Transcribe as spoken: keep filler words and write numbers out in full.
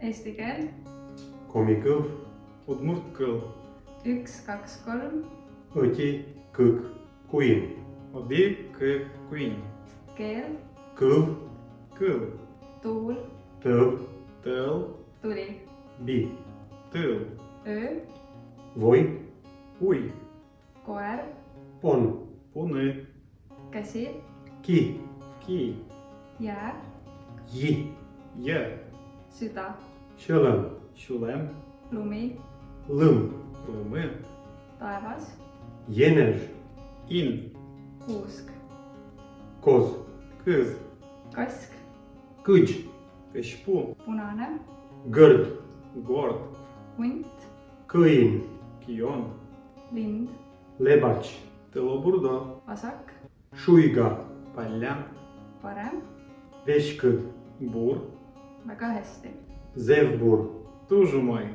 Eesti keel. Komi keel. Udmurt keel. Üks, kaks, kolm. Ӧti, кык, куинь. Одӥг, кык, куинь. Кел. Кыл. Кыл. Тул. Тӧв. Тӧл. Тули. Би. Тыл. Ӧ. Вой. Уй. Коар. Пон. Пуны. Каси. Ки. Ки. Я. Йи. Йӧ. Сюта. Сьӧлӧм. Сюлэм. Луми. Лым. Лымы. Таавас. Енэж. Ин. Куск. Коз. Кыз. Каск. Кыдз. Кызьпу. Пунана. Гӧрд. Горд. Куинь. Кӧин. Кион. Линд. Лэбач. Тылобурдо. Асак. Шуйга. Паллян. Парем. Веськыд. Бур. Бага эсти. Зэв бур. Туж умой.